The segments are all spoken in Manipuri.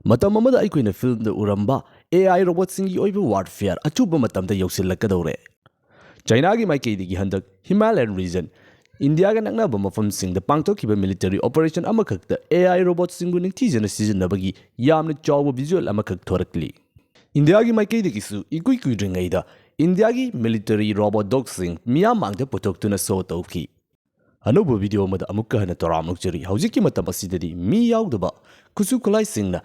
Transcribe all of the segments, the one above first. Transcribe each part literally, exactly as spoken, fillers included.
ꯃꯇꯝ ꯑꯃꯗ ꯑꯩꯈꯣꯏꯅ ꯐꯤꯜꯝꯗ ꯎꯔꯝꯕ AI ꯔꯣꯕꯣꯠꯁꯤꯡꯒꯤ ꯑꯣꯏꯕ ꯋꯥꯔꯐꯤꯌꯥꯔ ꯑꯆꯨꯝꯕ ꯃꯇꯝꯗ ꯌꯧꯁꯤꯜꯂꯛꯀꯗꯧꯔꯦ꯫ ꯆꯥꯏꯅꯥꯒꯤ ꯃꯥꯏꯀꯩꯗꯒꯤ ꯍꯟꯗꯛ ꯍꯤꯃꯥꯂꯌꯟ ꯔꯤꯖꯟ, ꯏꯟꯗꯤꯌꯥꯒ ꯅꯛꯅꯕ ꯃꯐꯝꯁꯤꯡꯗ ꯄꯥꯡꯊꯣꯛꯈꯤꯕ ꯃꯤꯂꯤꯇꯔꯤ ꯑꯣꯄꯔꯦꯁꯟ ꯑꯃꯈꯛꯇ AI ꯔꯣꯕꯣꯠꯁꯤꯡꯕꯨ ꯅꯤꯡꯊꯤꯖꯅ ꯁꯤꯖꯤꯟꯅꯕꯒꯤ ꯌꯥꯝꯅ ꯆꯥꯎꯕ ꯚꯤꯖꯨꯑꯦꯜ ꯑꯃꯈꯛ ꯊꯣꯔꯛꯂꯤ꯫ ꯏꯟꯗꯤꯌꯥꯒꯤ ꯃꯥꯏꯀꯩꯗꯒꯤꯁꯨ ꯏꯀꯨꯏ ꯀꯨꯏꯗ꯭ꯔꯤꯉꯩꯗ ꯏꯟꯗꯤꯌꯥꯒꯤ ꯃꯤꯂꯤꯇꯔꯤ ꯔꯣꯕꯣꯠ ꯗꯣꯒꯁꯤꯡ ꯃꯤꯌꯥꯝ ꯃꯥꯡꯗ ꯄꯨꯊꯣꯛꯇꯨꯅ ꯁꯣ ꯇꯧꯈꯤ꯫ ꯑꯅꯧꯕ ꯚꯤꯗꯤꯑꯣ ꯑꯃꯗ ꯑꯃꯨꯛꯀ ꯍꯟꯅ ꯇꯔꯥꯝꯅ ꯑꯣꯛꯆꯔꯤ꯫ ꯍꯧꯖꯤꯛꯀꯤ ꯃꯇꯝ ꯑꯁꯤꯗꯗꯤ ꯃꯤ ꯌꯥꯎꯗꯕ ꯈꯨꯠꯁꯨ ꯈꯨꯠꯂꯥꯏꯁꯤꯡꯅ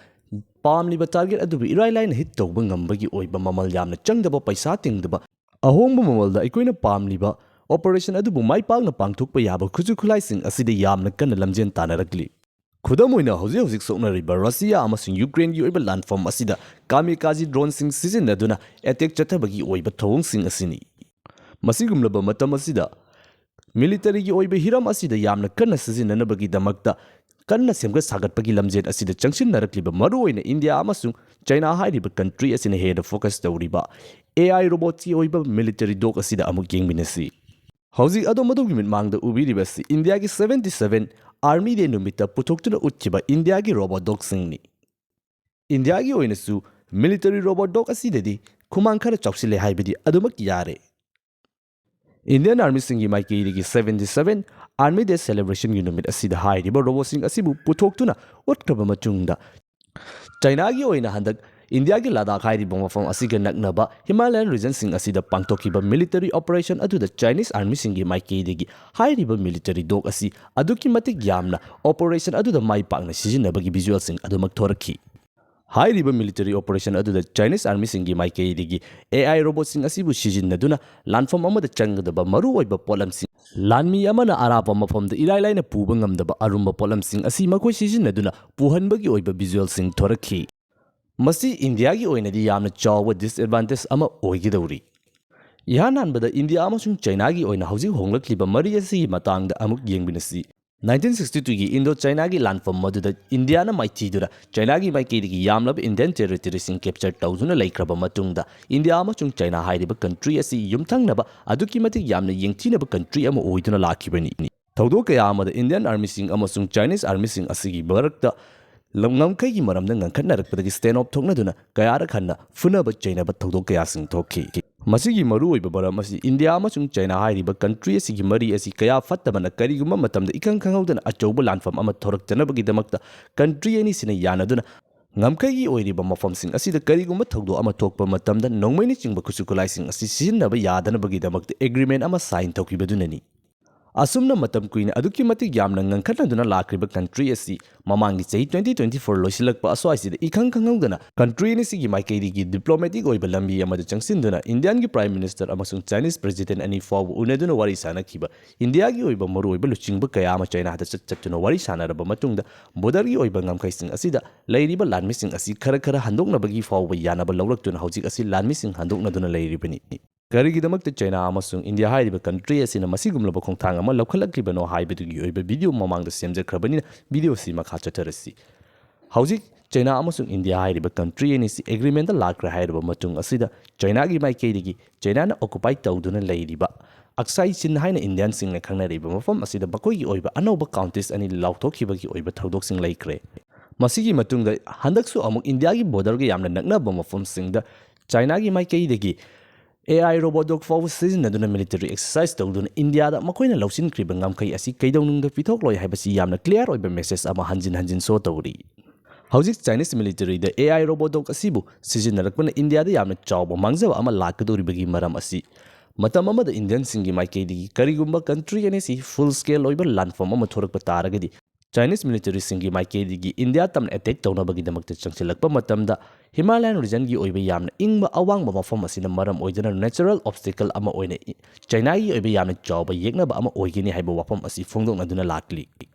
ꯄꯥꯝꯂꯤꯕ ꯇꯥꯔꯒꯦꯠ ꯑꯗꯨꯕꯨ ꯏꯔꯥꯏ ꯂꯥꯏꯅ ꯍꯤꯠ ꯇꯧꯕ ꯉꯝꯕꯒꯤ ꯑꯣꯏꯕ ꯃꯃꯜ ꯌꯥꯝꯅ ꯆꯪꯗꯕ, ꯄꯩꯁꯥ ꯇꯤꯡꯗꯕ, ꯑꯍꯣꯡꯕ ꯃꯃꯜꯗ ꯑꯩꯈꯣꯏꯅ ꯄꯥꯝꯂꯤꯕ ꯑꯣꯄꯔꯦꯁꯟ ꯑꯗꯨꯕꯨ ꯃꯥꯏ ꯄꯥꯛꯅ ꯄꯥꯡꯊꯣꯛꯄ ꯌꯥꯕ ꯈꯨꯠꯁꯨ ꯈꯨꯠꯂꯥꯏꯁꯤꯡ ꯑꯁꯤꯗ ꯌꯥꯝꯅ ꯀꯟꯅ ꯂꯝꯖꯦꯟ ꯇꯥꯟꯅꯔꯛꯂꯤ꯫ ꯈꯨꯗꯝ ꯑꯣꯏꯅ, ꯍꯧꯖꯤꯛ ꯍꯧꯖꯤꯛ ꯁꯣꯛꯅꯔꯤꯕ ꯔꯁꯤꯌꯥ ꯑꯃꯁꯨꯡ ꯌꯨꯀ꯭ꯔꯦꯟꯒꯤ ꯑꯣꯏꯕ ꯂꯥꯟꯐꯝ ꯑꯁꯤꯗ ꯀꯥꯃꯤꯀꯥꯖꯤ ꯗ꯭ꯔꯣꯟꯁꯤꯡ ꯁꯤꯖꯤꯟꯅꯗꯨꯅ ꯑꯦꯇꯦꯛ ꯆꯠꯊꯕꯒꯤ ꯑꯣꯏꯕ ꯊꯧꯑꯣꯡꯁꯤꯡ ꯑꯁꯤꯅꯤ꯫ ꯃꯁꯤꯒꯨꯝꯂꯕ ꯃꯇꯝ ꯑꯁꯤꯗ ꯃꯤꯂꯤꯇꯔꯤꯒꯤ ꯑꯣꯏꯕ ꯍꯤꯔꯝ ꯑꯁꯤꯗ ꯌꯥꯝꯅ ꯀꯟꯅ ꯁꯤꯖꯤꯟꯅꯅꯕꯒꯤꯗꯃꯛꯇ ꯀꯟꯅ ꯁꯦꯝꯒꯠ ꯁꯥꯒꯠꯄꯒꯤ ꯂꯝꯖꯦꯜ ꯑꯁꯤꯗ ꯆꯪꯁꯤꯟꯅꯔꯛꯂꯤꯕ ꯃꯔꯨꯑꯣꯏꯅ ꯏꯟꯗꯤꯌꯥ ꯑꯃꯁꯨꯡ ꯆꯥꯏꯅꯥ ꯍꯥꯏꯔꯤꯕ ꯀꯟꯇ꯭ꯔꯤ ꯑꯁꯤꯅ ꯍꯦꯟꯅ ꯐꯣꯀꯁ ꯇꯧꯔꯤꯕ AI ꯔꯣꯕꯣꯠꯀꯤ ꯑꯣꯏꯕ ꯃꯤꯂꯤꯇꯔꯤ ꯗꯣꯛ ꯑꯁꯤꯗ ꯑꯃꯨꯛ ꯌꯦꯡꯃꯤꯟꯅꯁꯤ꯫ ꯍꯧꯖꯤꯛ ꯑꯗꯣꯝ ꯑꯗꯣꯝꯒꯤ ꯃꯤꯠꯃꯥꯡꯗ ꯎꯕꯤꯔꯤꯕ ꯑꯁꯤ ꯏꯟꯗꯤꯌꯥꯒꯤ seventy seven Army Day ꯅꯨꯃꯤꯠꯇ ꯄꯨꯊꯣꯛꯇꯨꯅ ꯎꯠꯈꯤꯕ ꯏꯟꯗꯤꯌꯥꯒꯤ ꯔꯣꯕꯣꯠ ꯗꯣꯛꯁꯤꯡꯅꯤ꯫ ꯏꯟꯗꯤꯌꯥꯒꯤ ꯑꯣꯏꯅꯁꯨ ꯃꯤꯂꯤꯇꯔꯤ ꯔꯣꯕꯣꯠ ꯗꯣꯛ ꯑꯁꯤꯗꯗꯤ ꯈꯨꯃꯥꯡ ꯈꯔ ꯆꯥꯎꯁꯤꯜꯂꯦ ꯍꯥꯏꯕꯗꯤ ꯑꯗꯨꯃꯛ ꯌꯥꯔꯦ꯫ ꯏꯟꯗꯤꯌꯟ ꯑꯥꯔꯃꯤꯁꯤꯡꯒꯤ ꯃꯥꯏꯀꯩꯗꯒꯤ seventy seven Army Day ꯁꯦꯂꯦꯕ꯭ꯔꯦꯁꯟꯒꯤ ꯅꯨꯃꯤꯠ ꯑꯁꯤꯗ ꯍꯥꯏꯔꯤꯕ ꯔꯣꯕꯣꯠꯁꯤꯡ ꯑꯁꯤꯕꯨ ꯄꯨꯊꯣꯛꯇꯨꯅ ꯎꯠꯈ꯭ꯔꯕ ꯃꯇꯨꯡꯗ, ꯆꯥꯏꯅꯥꯒꯤ ꯑꯣꯏꯅ ꯍꯟꯗꯛ ꯏꯟꯗꯤꯌꯥꯒꯤ ꯂꯗꯥꯈ ꯍꯥꯏꯔꯤꯕ ꯃꯐꯝ ꯑꯁꯤꯒ ꯅꯛꯅꯕ ꯍꯤꯃꯥꯂꯌꯟ ꯔꯤꯖꯟꯁꯤꯡ ꯑꯁꯤꯗ ꯄꯥꯡꯊꯣꯛꯈꯤꯕ ꯃꯤꯂꯤꯇꯔꯤ ꯑꯣꯄꯔꯦꯁꯟ ꯑꯗꯨꯗ ꯆꯥꯏꯅꯤꯁ ꯑꯥꯔꯃꯤꯁꯤꯡꯒꯤ ꯃꯥꯏꯀꯩꯗꯒꯤ ꯍꯥꯏꯔꯤꯕ ꯃꯤꯂꯤꯇꯔꯤ ꯗꯣꯛ ꯑꯁꯤ ꯑꯗꯨꯛꯀꯤ ꯃꯇꯤꯛ ꯌꯥꯝꯅ ꯑꯣꯄꯔꯦꯁꯟ ꯑꯗꯨꯗ ꯃꯥꯏ ꯄꯥꯛꯅ ꯁꯤꯖꯤꯟꯅꯕꯒꯤ ꯚꯤꯖꯨꯑꯦꯜꯁꯤꯡ ꯑꯗꯨꯃꯛ ꯊꯣꯔꯛꯈꯤ꯫ ꯍꯥꯏꯔꯤꯕ ꯃꯤꯂꯤꯇꯔꯤ ꯑꯣꯄꯔꯦꯁꯟ ꯑꯗꯨꯗ ꯆꯥꯏꯅꯤꯁ ꯑꯥꯔꯃꯤꯁꯤꯡꯒꯤ ꯃꯥꯏꯀꯩꯗꯒꯤ AI ꯔꯣꯕꯣꯠꯁꯤꯡ ꯑꯁꯤꯕꯨ ꯁꯤꯖꯤꯟꯅꯗꯨꯅ ꯂꯥꯟꯐꯝ ꯑꯃꯗ ꯆꯪꯒꯗꯕ ꯃꯔꯨꯑꯣꯏꯕ ꯄꯣꯠꯂꯝꯁꯤꯡ, ꯂꯥꯟꯃꯤ ꯑꯃꯅ ꯑꯔꯥꯞꯄ ꯃꯐꯝꯗ ꯏꯔꯥꯏ ꯂꯥꯏꯅ ꯄꯨꯕ ꯉꯝꯗꯕ ꯑꯔꯨꯝꯕ ꯄꯣꯠꯂꯝꯁꯤꯡ ꯑꯁꯤ ꯃꯈꯣꯏ ꯁꯤꯖꯤꯟꯅꯗꯨꯅ ꯄꯨꯍꯟꯕꯒꯤ ꯑꯣꯏꯕ ꯚꯤꯖꯨꯑꯦꯜꯁꯤꯡ ꯊꯣꯔꯛꯈꯤ꯫ ꯃꯁꯤ ꯏꯟꯗꯤꯌꯥꯒꯤ ꯑꯣꯏꯅꯗꯤ ꯌꯥꯝꯅ ꯆꯥꯎꯕ ꯗꯤꯁꯑꯦꯗꯚꯥꯟꯇꯦꯖ ꯑꯃ ꯑꯣꯏꯒꯗꯧꯔꯤ꯫ ꯏꯍꯥꯟ ꯍꯥꯟꯕꯗ ꯏꯟꯗꯤꯌꯥ ꯑꯃꯁꯨꯡ ꯆꯥꯏꯅꯥꯒꯤ ꯑꯣꯏꯅ ꯍꯧꯖꯤꯛ ꯍꯣꯡꯂꯛꯂꯤꯕ ꯃꯔꯤ ꯑꯁꯤꯒꯤ ꯃꯇꯥꯡꯗ ꯑꯃꯨꯛ ꯌꯦꯡꯃꯤꯟꯅꯁꯤ꯫ Nineteen sixty twoꯒꯤ ꯏꯟꯗꯣ ꯆꯥꯏꯅꯥꯒꯤ ꯂꯥꯟꯐꯝ ꯑꯗꯨꯗ ꯏꯟꯗꯤꯌꯥꯅ ꯃꯥꯏꯊꯤꯗꯨꯅ ꯆꯥꯏꯅꯥꯒꯤ ꯃꯥꯏꯀꯩꯗꯒꯤ ꯌꯥꯝꯂꯕ ꯏꯟꯗꯤꯌꯟ ꯇꯦꯔꯤꯇꯣꯔꯤꯁꯤꯡ ꯀꯦꯞꯆꯔ ꯇꯧꯗꯨꯅ ꯂꯩꯈ꯭ꯔꯕ ꯃꯇꯨꯡꯗ, ꯏꯟꯗꯤꯌꯥ ꯑꯃꯁꯨꯡ ꯆꯥꯏꯅꯥ ꯍꯥꯏꯔꯤꯕ ꯀꯟꯇ꯭ꯔꯤ ꯑꯁꯤ ꯌꯨꯝꯊꯪꯅꯕ ꯑꯗꯨꯛꯀꯤ ꯃꯇꯤꯛ ꯌꯥꯝꯅ ꯌꯦꯡꯊꯤꯅꯕ ꯀꯟꯇ꯭ꯔꯤ ꯑꯃ ꯑꯣꯏꯗꯨꯅ ꯂꯥꯛꯈꯤꯕꯅꯤ꯫ ꯊꯧꯗꯣꯛ ꯀꯌꯥ ꯑꯃꯗ ꯏꯟꯗꯤꯌꯟ ꯑꯥꯔꯃꯤꯁꯤꯡ ꯑꯃꯁꯨꯡ ꯆꯥꯏꯅꯤꯁ ꯑꯥꯔꯃꯤꯁꯤꯡ ꯑꯁꯤꯒꯤ ꯃꯔꯛꯇ ꯂꯝ ꯉꯝꯈꯩꯒꯤ ꯃꯔꯝꯗ ꯉꯪꯈꯠꯅꯔꯛꯄꯗꯒꯤ stand off ꯊꯣꯛꯅꯗꯨꯅ ꯀꯌꯥꯔꯛ ꯍꯟꯅ ꯐꯨꯅꯕ ꯆꯩꯅꯕ ꯊꯧꯗꯣꯛ ꯀꯌꯥꯁꯤꯡ ꯊꯣꯛꯈꯤ꯫ ꯃꯁꯤꯒꯤ ꯃꯔꯨꯑꯣꯏꯕ ꯃꯔꯝ ꯑꯁꯤ ꯏꯟꯗꯤꯌꯥ ꯑꯃꯁꯨꯡ ꯆꯥꯏꯅꯥ ꯍꯥꯏꯔꯤꯕ country ꯑꯁꯤꯒꯤ ꯃꯔꯤ ꯑꯁꯤ ꯀꯌꯥ ꯐꯠꯇꯕꯅ ꯀꯔꯤꯒꯨꯝꯕ ꯃꯇꯝꯗ ꯏꯈꯪ ꯈꯪꯍꯧꯗꯅ ꯑꯆꯧꯕ ꯂꯥꯟꯐꯝ ꯑꯃ ꯊꯣꯔꯛꯇꯅꯕꯒꯤꯗꯃꯛꯇ country ꯑꯅꯤꯁꯤꯅ ꯌꯥꯅꯗꯨꯅ ꯉꯝꯈꯩꯒꯤ ꯑꯣꯏꯔꯤꯕ ꯃꯐꯝꯁꯤꯡ ꯑꯁꯤꯗ ꯀꯔꯤꯒꯨꯝꯕ ꯊꯧꯗꯣꯛ ꯑꯃ ꯊꯣꯛꯄ ꯃꯇꯝꯗ ꯅꯣꯡꯃꯩꯅꯆꯤꯡꯕ ꯈꯨꯠꯁꯨ ꯈꯨꯠꯂꯥꯏꯁꯤꯡ ꯑꯁꯤ ꯁꯤꯖꯤꯟꯅꯕ ꯌꯥꯗꯅꯕꯒꯤꯗꯃꯛꯇ agreement ꯑꯃ sign ꯇꯧꯈꯤꯕꯗꯨꯅꯅꯤ꯫ ꯑꯁꯨꯝꯅ ꯃꯇꯝ ꯀꯨꯏꯅ ꯑꯗꯨꯛꯀꯤ ꯃꯇꯤꯛ ꯌꯥꯝꯅ ꯉꯪꯈꯠꯅꯗꯨꯅ ꯂꯥꯛꯈ꯭ꯔꯤꯕ country ꯑꯁꯤ ꯃꯃꯥꯡꯒꯤ ꯆꯍꯤ twenty twenty-four ꯂꯣꯏꯁꯤꯜꯂꯛꯄ ꯑꯁ꯭ꯋꯥꯏꯁꯤꯗ ꯏꯈꯪ ꯈꯪꯍꯧꯗꯅ country ꯑꯅꯤꯁꯤꯒꯤ ꯃꯥꯏꯀꯩꯗꯒꯤ diplomatic ꯑꯣꯏꯕ ꯂꯝꯕꯤ ꯑꯃꯗ ꯆꯪꯁꯤꯟꯗꯨꯅ Indianꯒꯤ Prime Minister ꯑꯃꯁꯨꯡ Chinese President ꯑꯅꯤ ꯐꯥꯎꯕ ꯎꯅꯗꯨꯅ ꯋꯥꯔꯤ ꯁꯥꯅꯈꯤꯕ ꯏꯟꯗꯤꯌꯥꯒꯤ ꯑꯣꯏꯕ ꯃꯔꯨꯑꯣꯏꯕ ꯂꯨꯆꯤꯡꯕ ꯀꯌꯥ ꯑꯃ ꯆꯥꯏꯅꯥꯗ ꯆꯠ ꯆꯠꯇꯨꯅ ꯋꯥꯔꯤ ꯁꯥꯅꯔꯕ ꯃꯇꯨꯡꯗ borderꯒꯤ ꯑꯣꯏꯕ ꯉꯝꯈꯩꯁꯤꯡ ꯑꯁꯤꯗ ꯂꯩꯔꯤꯕ ꯂꯥꯟꯃꯤꯁꯤꯡ ꯑꯁꯤ ꯈꯔ ꯈꯔ ꯍꯟꯗꯣꯛꯅꯕꯒꯤ ꯐꯥꯎꯕ ꯌꯥꯅꯕ ꯂꯧꯔꯛꯇꯨꯅ ꯍꯧꯖꯤꯛ ꯑꯁꯤ ꯂꯥꯟꯃꯤꯁꯤꯡ ꯍꯟꯗꯣꯛꯅꯗꯨꯅ ꯂꯩꯔꯤꯕꯅꯤ꯫ ꯀꯔꯤꯒꯤꯗꯃꯛꯇ ꯆꯥꯏꯅꯥ ꯑꯃꯁꯨꯡ ꯏꯟꯗꯤꯌꯥ ꯍꯥꯏꯔꯤꯕ country ꯑꯁꯤꯅ ꯃꯁꯤꯒꯨꯝꯂꯕ ꯈꯣꯡꯊꯥꯡ ꯑꯃ ꯂꯧꯈꯠꯂꯛꯂꯤꯕꯅꯣ ꯍꯥꯏꯕꯗꯨꯒꯤ ꯑꯣꯏꯕ video ꯃꯃꯥꯡꯗ ꯁꯦꯝꯖꯈ꯭ꯔꯕꯅꯤꯅ video ꯑꯁꯤ ꯃꯈꯥ ꯆꯠꯊꯔꯁꯤ꯫ ꯍꯧꯖꯤꯛ ꯆꯥꯏꯅꯥ ꯑꯃꯁꯨꯡ ꯏꯟꯗꯤꯌꯥ ꯍꯥꯏꯔꯤꯕ country ꯑꯅꯤꯁꯤ agreementꯇ ꯂꯥꯛꯈ꯭ꯔꯦ ꯍꯥꯏꯔꯕ ꯃꯇꯨꯡ ꯑꯁꯤꯗ ꯆꯥꯏꯅꯥꯒꯤ ꯃꯥꯏꯀꯩꯗꯒꯤ ꯆꯥꯏꯅꯥꯅ occupy ꯇꯧꯗꯨꯅ ꯂꯩꯔꯤꯕ ꯑꯛꯁꯥꯏ ꯆꯤꯟ ꯍꯥꯏꯅ Indianꯁꯤꯡꯅ ꯈꯪꯅꯔꯤꯕ ꯃꯐꯝ ꯑꯁꯤꯗ ꯃꯈꯣꯏꯒꯤ ꯑꯣꯏꯕ ꯑꯅꯧꯕ counties ꯑꯅꯤ ꯂꯥꯎꯊꯣꯛꯈꯤꯕꯒꯤ ꯑꯣꯏꯕ ꯊꯧꯗꯣꯛꯁꯤꯡ ꯂꯩꯈ꯭ꯔꯦ꯫ ꯃꯁꯤꯒꯤ ꯃꯇꯨꯡꯗ ꯍꯟꯗꯛꯁꯨ ꯑꯃꯨꯛ ꯏꯟꯗꯤꯌꯥꯒꯤ borderꯒ ꯌꯥꯝꯅ ꯅꯛꯅꯕ ꯃꯐꯝꯁꯤꯡꯗ ꯆꯥꯏꯅꯥꯒꯤ ꯃꯥꯏꯀꯩꯗꯒꯤ AI robot dog ꯐꯥꯎꯕ ꯁꯤꯖꯤꯟꯅꯗꯨꯅ military exercise ꯇꯧꯗꯨꯅ ꯏꯟꯗꯤꯌꯥꯗ ꯃꯈꯣꯏꯅ ꯂꯧꯁꯤꯟꯈ꯭ꯔꯤꯕ ꯉꯝꯈꯩ ꯑꯁꯤ ꯀꯩꯗꯧꯅꯨꯡꯗ ꯄꯤꯊꯣꯛꯂꯣꯏ ꯍꯥꯏꯕꯁꯤ ꯌꯥꯝꯅ clear ꯑꯣꯏꯕ message ꯑꯃ ꯍꯟꯖꯤꯟ ꯍꯟꯖꯤꯟ show ꯇꯧꯔꯤ꯫ ꯍꯧꯖꯤꯛ Chinese militaryꯗ AI robot dog ꯑꯁꯤꯕꯨ ꯁꯤꯖꯤꯟꯅꯔꯛꯄꯅ ꯏꯟꯗꯤꯌꯥꯗ ꯌꯥꯝꯅ ꯆꯥꯎꯕ ꯃꯥꯡꯖꯕ ꯑꯃ ꯂꯥꯛꯀꯗꯧꯔꯤꯕꯒꯤ ꯃꯔꯝ ꯑꯁꯤ ꯃꯇꯝ ꯑꯃꯗ Indianꯁꯤꯡꯒꯤ ꯃꯥꯏꯀꯩꯗꯒꯤ ꯀꯔꯤꯒꯨꯝꯕ country ꯑꯅꯤꯁꯤ full scale ꯑꯣꯏꯕ ꯂꯥꯟꯐꯝ ꯑꯃ ꯊꯣꯔꯛꯄ ꯇꯥꯔꯒꯗꯤ Chinese militaryꯁꯤꯡꯒꯤ ꯃꯥꯏꯀꯩꯗꯒꯤ ꯏꯟꯗꯤꯌꯥ ꯇꯝꯅ attack ꯇꯧꯅꯕꯒꯤꯗꯃꯛꯇ ꯆꯪꯁꯤꯜꯂꯛꯄ ꯃꯇꯝꯗ Himalayan regionꯒꯤ ꯑꯣꯏꯕ ꯌꯥꯝꯅ ꯏꯪꯕ ꯑꯋꯥꯡꯕ ꯃꯐꯝ ꯑꯁꯤꯅ ꯃꯔꯝ ꯑꯣꯏꯗꯨꯅ natural obstacle ꯑꯃ ꯑꯣꯏꯅ ꯏ-, ꯆꯥꯏꯅꯥꯒꯤ ꯑꯣꯏꯕ ꯌꯥꯝꯅ ꯆꯥꯎꯕ ꯌꯦꯛꯅꯕ ꯑꯃ ꯑꯣꯏꯒꯅꯤ ꯍꯥꯏꯕ ꯋꯥꯐꯝ ꯑꯁꯤ ꯐꯣꯡꯗꯣꯛꯅꯗꯨꯅ ꯂꯥꯛꯂꯤ꯫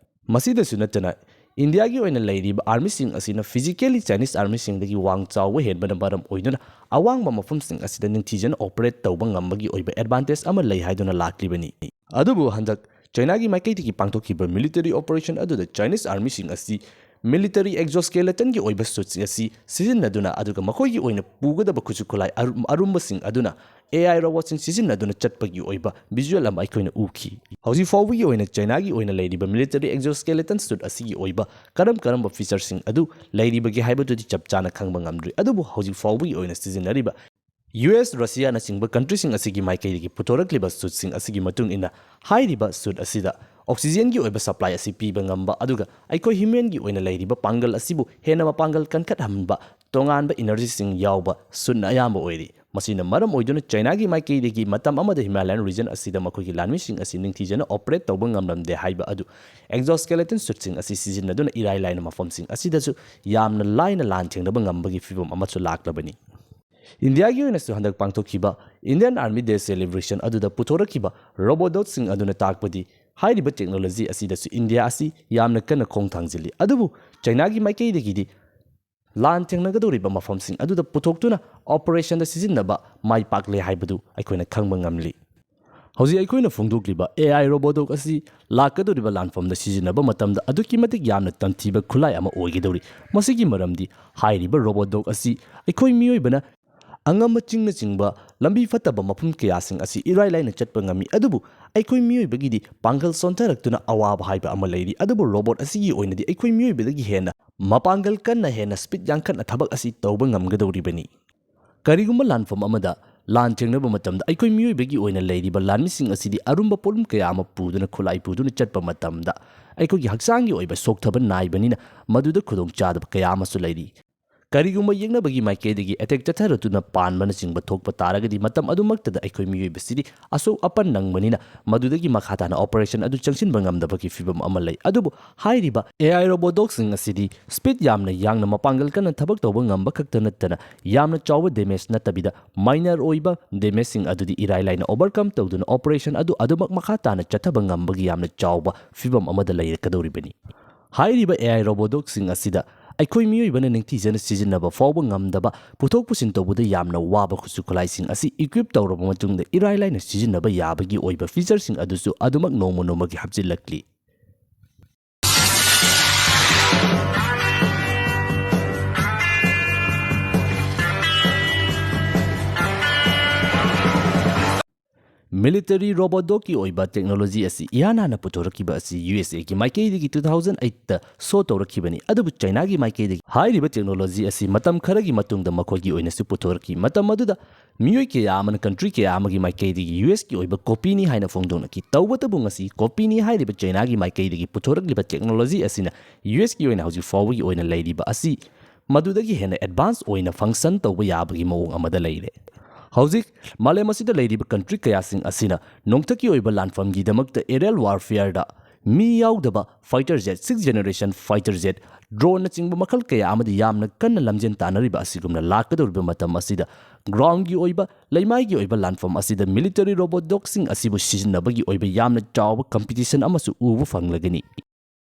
ꯃꯁꯤꯗꯁꯨ ꯅꯠꯇꯅ ꯏꯟꯗꯤꯌꯥꯒꯤ ꯑꯣꯏꯅ ꯂꯩꯔꯤꯕ armyꯁꯤꯡ ꯑꯁꯤꯅ physically Chinese armyꯁꯤꯡꯗꯒꯤ ꯋꯥꯡ ꯆꯥꯎꯕ ꯍꯦꯟꯕꯅ ꯃꯔꯝ ꯑꯣꯏꯗꯨꯅ ꯑꯋꯥꯡꯕ ꯃꯐꯝꯁꯤꯡ ꯑꯁꯤꯗ ꯅꯤꯡꯊꯤꯖꯅ operate ꯇꯧꯕ ꯉꯝꯕꯒꯤ ꯑꯣꯏꯕ advantage ꯑꯃ ꯂꯩ ꯍꯥꯏꯗꯨꯅ ꯂꯥꯛꯂꯤꯕꯅꯤ꯫ ꯑꯗꯨꯕꯨ ꯍꯟꯗꯛ ꯆꯥꯏꯅꯥꯒꯤ ꯃꯥꯏꯀꯩꯗꯒꯤ ꯄꯥꯡꯊꯣꯛꯈꯤꯕ military operation ꯑꯗꯨꯗ Chinese armyꯁꯤꯡ ꯑꯁꯤ military exoskeletonꯒꯤ ꯑꯣꯏꯕ suitꯁꯤꯡ ꯑꯁꯤ ꯁꯤꯖꯤꯟꯅꯗꯨꯅ, ꯑꯗꯨꯒ ꯃꯈꯣꯏꯒꯤ ꯑꯣꯏꯅ ꯄꯨꯒꯗꯕ ꯈꯨꯠꯁꯨ ꯈꯨꯠꯂꯥꯏ ꯑꯔꯨꯝ-, ꯑꯔꯨꯝꯕꯁꯤꯡ ꯑꯗꯨꯅ A I robotꯁꯤꯡ ꯁꯤꯖꯤꯟꯅꯗꯨꯅ ꯆꯠꯄꯒꯤ ꯑꯣꯏꯕ visual ꯑꯃ ꯑꯩꯈꯣꯏꯅ ꯎꯈꯤ꯫ ꯍꯧꯖꯤꯛ ꯐꯥꯎꯕꯒꯤ ꯑꯣꯏꯅ ꯆꯥꯏꯅꯥꯒꯤ ꯑꯣꯏꯅ ꯂꯩꯔꯤꯕ military exoskeleton suit ꯑꯁꯤꯒꯤ ꯑꯣꯏꯕ ꯀꯔꯝ ꯀꯔꯝꯕ featureꯁꯤꯡ ꯑꯗꯨ ꯂꯩꯔꯤꯕꯒꯦ ꯍꯥꯏꯕꯗꯨꯗꯤ ꯆꯞ ꯆꯥꯅ ꯈꯪꯕ ꯉꯝꯗ꯭ꯔꯤ, ꯑꯗꯨꯕꯨ ꯍꯧꯖꯤꯛ ꯐꯥꯎꯕꯒꯤ ꯑꯣꯏꯅ ꯁꯤꯖꯤꯟꯅꯔꯤꯕ U S, Russiaꯅꯆꯤꯡꯕ countryꯁꯤꯡ ꯑꯁꯤꯒꯤ ꯃꯥꯏꯀꯩꯗꯒꯤ ꯄꯨꯊꯣꯔꯛꯂꯤꯕ suitꯁꯤꯡ ꯑꯁꯤꯒꯤ ꯃꯇꯨꯡ ꯏꯟꯅ, ꯍꯥꯏꯔꯤꯕ suit ꯑꯁꯤꯗ oxygenꯒꯤ ꯑꯣꯏꯕ supply ꯑꯁꯤ ꯄꯤꯕ ꯉꯝꯕ, ꯑꯗꯨꯒ ꯑꯩꯈꯣꯏ humanꯒꯤ ꯑꯣꯏꯅ ꯂꯩꯔꯤꯕ ꯄꯥꯡꯒꯜ ꯑꯁꯤꯕꯨ ꯍꯦꯟꯅ ꯃꯄꯥꯡꯒꯜ ꯀꯟꯈꯠꯍꯟꯕ ꯇꯣꯉꯥꯟꯕ energyꯁꯤꯡ ꯌꯥꯎꯕ suitꯅ ꯑꯌꯥꯝꯕ ꯑꯣꯏꯔꯤ꯫ ꯃꯁꯤꯅ ꯃꯔꯝ ꯑꯣꯏꯗꯨꯅ ꯆꯥꯏꯅꯥꯒꯤ ꯃꯥꯏꯀꯩꯗꯒꯤ ꯃꯇꯝ ꯑꯃꯗ Himalayan region ꯑꯁꯤꯗ ꯃꯈꯣꯏꯒꯤ ꯂꯥꯟꯃꯤꯁꯤꯡ ꯑꯁꯤ ꯅꯤꯡꯊꯤꯖꯅ operate ꯇꯧꯕ ꯉꯝꯂꯝꯗꯦ ꯍꯥꯏꯕ ꯑꯗꯨ exoskeleton suitꯁꯤꯡ ꯑꯁꯤ ꯁꯤꯖꯤꯟꯅꯗꯨꯅ ꯏꯔꯥꯏ ꯂꯥꯏꯅ ꯃꯐꯝꯁꯤꯡ ꯑꯁꯤꯗꯁꯨ ꯌꯥꯝꯅ ꯂꯥꯏꯅ ꯂꯥꯟ ꯊꯦꯡꯅꯕ ꯉꯝꯕꯒꯤ ꯐꯤꯚꯝ ꯑꯃꯁꯨ ꯂꯥꯛꯂꯕꯅꯤ꯫ ꯏꯟꯗꯤꯌꯥꯒꯤ ꯑꯣꯏꯅꯁꯨ ꯍꯟꯗꯛ ꯄꯥꯡꯊꯣꯛꯈꯤꯕ Indian Army Day celebration ꯑꯗꯨꯗ ꯄꯨꯊꯣꯔꯛꯈꯤꯕ robot dogꯁꯤꯡ ꯑꯗꯨꯅ ꯇꯥꯛꯄꯗꯤ ꯍꯥꯏꯔꯤꯕ technology ꯑꯁꯤꯗꯁꯨ ꯏꯟꯗꯤꯌꯥ ꯑꯁꯤ ꯌꯥꯝꯅ ꯀꯟꯅ ꯈꯣꯡ ꯊꯥꯡꯖꯤꯜꯂꯤ꯫ ꯑꯗꯨꯕꯨ ꯆꯥꯏꯅꯥꯒꯤ ꯃꯥꯏꯀꯩꯗꯒꯤꯗꯤ ꯂꯥꯟ ꯊꯦꯡꯅꯒꯗꯧꯔꯤꯕ ꯃꯐꯝꯁꯤꯡ ꯑꯗꯨꯗ ꯄꯨꯊꯣꯛꯇꯨꯅ operationꯗ ꯁꯤꯖꯤꯟꯅꯕ ꯃꯥꯏ ꯄꯥꯛꯂꯦ ꯍꯥꯏꯕꯗꯨ ꯑꯩꯈꯣꯏꯅ ꯈꯪꯕ ꯉꯝꯂꯤ꯫ ꯍꯧꯖꯤꯛ ꯑꯩꯈꯣꯏꯅ ꯐꯣꯡꯗꯣꯛꯂꯤꯕ A I robot dog ꯑꯁꯤ ꯂꯥꯛꯀꯗꯧꯔꯤꯕ ꯂꯥꯟꯐꯝꯗ ꯁꯤꯖꯤꯟꯅꯕ ꯃꯇꯝꯗ ꯑꯗꯨꯛꯀꯤ ꯃꯇꯤꯛ ꯌꯥꯝꯅ ꯇꯝꯊꯤꯕ ꯈꯨꯠꯂꯥꯏ ꯑꯃ ꯑꯣꯏꯒꯗꯧꯔꯤ꯫ ꯃꯁꯤꯒꯤ ꯃꯔꯝꯗꯤ ꯍꯥꯏꯔꯤꯕ robot dog ꯑꯁꯤ ꯑꯩꯈꯣꯏ ꯃꯤꯑꯣꯏꯕꯅ ꯑꯉꯝꯕ ꯆꯤꯡꯅꯆꯤꯡꯕ ꯂꯝꯕꯤ ꯐꯠꯇꯕ ꯃꯐꯝ ꯀꯌꯥꯁꯤꯡ ꯑꯁꯤ ꯏꯔꯥꯏ ꯂꯥꯏꯅ ꯆꯠꯄ ꯉꯝꯃꯤ, ꯑꯗꯨꯕꯨ ꯑꯩꯈꯣꯏ ꯃꯤꯑꯣꯏꯕꯒꯤꯗꯤ ꯄꯥꯡꯒꯜ ꯁꯣꯟꯊꯔꯛꯇꯨꯅ ꯑꯋꯥꯕ ꯍꯥꯏꯕ ꯑꯃ ꯂꯩꯔꯤ꯫ ꯑꯗꯨꯕꯨ robot ꯑꯁꯤꯒꯤ ꯑꯣꯏꯅꯗꯤ ꯑꯩꯈꯣꯏ ꯃꯤꯑꯣꯏꯕꯗꯒꯤ ꯍꯦꯟꯅ ꯃꯄꯥꯡꯒꯜ ꯀꯟꯅ ꯍꯦꯟꯅ speed ꯌꯥꯡꯈꯠꯅ ꯊꯕꯛ ꯑꯁꯤ ꯇꯧꯕ ꯉꯝꯒꯗꯧꯔꯤꯕꯅꯤ꯫ ꯀꯔꯤꯒꯨꯝꯕ ꯂꯥꯟꯐꯝ ꯑꯃꯗ ꯂꯥꯟ ꯊꯦꯡꯅꯕ ꯃꯇꯝꯗ ꯑꯩꯈꯣꯏ ꯃꯤꯑꯣꯏꯕꯒꯤ ꯑꯣꯏꯅ ꯂꯩꯔꯤꯕ ꯂꯥꯟꯃꯤꯁꯤꯡ ꯑꯁꯤꯗꯤ ꯑꯔꯨꯝꯕ ꯄꯣꯠꯂꯨꯝ ꯀꯌꯥ ꯑꯃ ꯄꯨꯗꯨꯅ, ꯈꯨꯠꯂꯥꯏ ꯄꯨꯗꯨꯅ ꯆꯠꯄ ꯃꯇꯝꯗ ꯑꯩꯈꯣꯏꯒꯤ ꯍꯛꯆꯥꯡꯒꯤ ꯑꯣꯏꯕ ꯁꯣꯛꯊꯕ ꯅꯥꯏꯕꯅꯤꯅ ꯃꯗꯨꯗ ꯈꯨꯗꯣꯡꯆꯥꯗꯕ ꯀꯌꯥ ꯑꯃꯁꯨ ꯂꯩꯔꯤ꯫ ꯀꯔꯤꯒꯨꯝꯕ ꯌꯦꯛꯅꯕꯒꯤ ꯃꯥꯏꯀꯩꯗꯒꯤ attack ꯆꯠꯊꯔꯗꯨꯅ ꯄꯥꯟꯕꯅꯆꯤꯡꯕ ꯊꯣꯛꯄ ꯇꯥꯔꯒꯗꯤ ꯃꯇꯝ ꯑꯗꯨꯃꯛꯇꯗ ꯑꯩꯈꯣꯏ ꯃꯤꯑꯣꯏꯕꯁꯤꯗꯤ ꯑꯁꯣꯛ ꯑꯄꯟ ꯅꯪꯕꯅꯤꯅ ꯃꯗꯨꯗꯒꯤ ꯃꯈꯥ ꯇꯥꯅ operation ꯑꯗꯨ ꯆꯪꯁꯤꯟꯕ ꯉꯝꯗꯕꯒꯤ ꯐꯤꯚꯝ ꯑꯃ ꯂꯩ꯫ ꯑꯗꯨꯕꯨ ꯍꯥꯏꯔꯤꯕ A I robot dogꯁꯤꯡ ꯑꯁꯤꯗꯤ speed ꯌꯥꯝꯅ ꯌꯥꯡꯅ ꯃꯄꯥꯡꯒꯜ ꯀꯟꯅ ꯊꯕꯛ ꯇꯧꯕ ꯉꯝꯕ ꯈꯛꯇ ꯅꯠꯇꯅ ꯌꯥꯝꯅ ꯆꯥꯎꯕ damage ꯅꯠꯇꯕꯤꯗ minor ꯑꯣꯏꯕ damageꯁꯤꯡ ꯑꯗꯨꯗꯤ ꯏꯔꯥꯏ ꯂꯥꯏꯅ overcome ꯇꯧꯗꯨꯅ operation ꯑꯗꯨ ꯑꯗꯨꯃꯛ ꯃꯈꯥ ꯇꯥꯅ ꯆꯠꯊꯕ ꯉꯝꯕꯒꯤ ꯌꯥꯝꯅ ꯆꯥꯎꯕ ꯐꯤꯚꯝ ꯑꯃꯗ ꯂꯩꯔꯛꯀꯗꯧꯔꯤꯕꯅꯤ꯫ ꯍꯥꯏꯔꯤꯕ A I robot dogꯁꯤꯡ ꯑꯁꯤꯗ ꯑꯩꯈꯣꯏ ꯃꯤꯑꯣꯏꯕꯅ ꯅꯤꯡꯊꯤꯖꯅ ꯁꯤꯖꯤꯟꯅꯕ ꯐꯥꯎꯕ ꯉꯝꯗꯕ, ꯄꯨꯊꯣꯛ ꯄꯨꯁꯤꯟ ꯇꯧꯕꯗ ꯌꯥꯝꯅ ꯋꯥꯕ ꯈꯨꯠꯁꯨ ꯈꯨꯠꯂꯥꯏꯁꯤꯡ ꯑꯁꯤ equip ꯇꯧꯔꯕ ꯃꯇꯨꯡꯗ ꯏꯔꯥꯏ ꯂꯥꯏꯅ ꯁꯤꯖꯤꯟꯅꯕ ꯌꯥꯕꯒꯤ ꯑꯣꯏꯕ featureꯁꯤꯡ ꯑꯗꯨꯁꯨ ꯑꯗꯨꯃꯛ ꯅꯣꯡꯃ ꯅꯣꯡꯃꯒꯤ ꯍꯥꯞꯆꯤꯜꯂꯛꯂꯤ꯫ Military robot dogꯀꯤ ꯑꯣꯏꯕ technology ꯑꯁꯤ ꯏꯍꯥꯟ ꯍꯥꯟꯅ ꯄꯨꯊꯣꯔꯛꯈꯤꯕ ꯑꯁꯤ USA ꯒꯤ ꯃꯥꯏꯀꯩꯗꯒꯤ two thousand eight ꯇ show ꯇꯧꯔꯛꯈꯤꯕꯅꯤ, ꯑꯗꯨꯕꯨ Chinaꯒꯤ ꯃꯥꯏꯀꯩꯗꯒꯤ ꯍꯥꯏꯔꯤꯕ technology ꯑꯁꯤ ꯃꯇꯝ ꯈꯔꯒꯤ ꯃꯇꯨꯡꯗ ꯃꯈꯣꯏꯒꯤ ꯑꯣꯏꯅꯁꯨ ꯄꯨꯊꯣꯔꯛꯈꯤ꯫ ꯃꯇꯝ ꯑꯗꯨꯗ ꯃꯤꯑꯣꯏ ꯀꯌꯥ ꯑꯃꯅ country ꯀꯌꯥ ꯑꯃꯒꯤ ꯃꯥꯏꯀꯩꯗꯒꯤ USꯀꯤ ꯑꯣꯏꯕ copyꯅꯤ ꯍꯥꯏꯅ ꯐꯣꯡꯗꯣꯛꯅꯈꯤ꯫ ꯇꯧꯕꯇꯕꯨ ꯉꯁꯤ copyꯅꯤ ꯍꯥꯏꯔꯤꯕ Chinaꯒꯤ ꯃꯥꯏꯀꯩꯗꯒꯤ ꯄꯨꯊꯣꯔꯛꯂꯤꯕ technology ꯑꯁꯤꯅ USꯀꯤ ꯑꯣꯏꯅ ꯍꯧꯖꯤꯛ ꯐꯥꯎꯕꯒꯤ ꯑꯣꯏꯅ ꯂꯩꯔꯤꯕ ꯑꯁꯤ ꯃꯗꯨꯗꯒꯤ ꯍꯦꯟꯅ advance ꯑꯣꯏꯅ function ꯇꯧꯕ ꯌꯥꯕꯒꯤ ꯃꯑꯣꯡ ꯑꯃꯗ ꯂꯩꯔꯦ꯫ ꯍꯧꯖꯤꯛ ꯃꯥꯂꯦꯝ ꯑꯁꯤꯗ ꯂꯩꯔꯤꯕ country ꯀꯌꯥꯁꯤꯡ ꯑꯁꯤꯅ ꯅꯣꯡꯊꯛꯀꯤ ꯑꯣꯏꯕ ꯂꯥꯟꯐꯝꯒꯤꯗꯃꯛꯇ aerial warfareꯗ ꯃꯤ ꯌꯥꯎꯗꯕ fighter jet, sixth generation fighter jet, droneꯅꯆꯤꯡꯕ ꯃꯈꯜ ꯀꯌꯥ ꯑꯃꯗꯤ ꯌꯥꯝꯅ ꯀꯟꯅ ꯂꯝꯖꯦꯟ ꯇꯥꯟꯅꯔꯤꯕ ꯑꯁꯤꯒꯨꯝꯅ ꯂꯥꯛꯀꯗꯧꯔꯤꯕ ꯃꯇꯝ ꯑꯁꯤꯗ groundꯒꯤ ꯑꯣꯏꯕ, ꯂꯩꯃꯥꯏꯒꯤ ꯑꯣꯏꯕ ꯂꯥꯟꯐꯝ ꯑꯁꯤꯗ military robot dogꯁꯤꯡ ꯑꯁꯤꯕꯨ ꯁꯤꯖꯤꯟꯅꯕꯒꯤ ꯑꯣꯏꯕ ꯌꯥꯝꯅ ꯆꯥꯎꯕ competition ꯑꯃꯁꯨ ꯎꯕ ꯐꯪꯂꯒꯅꯤ꯫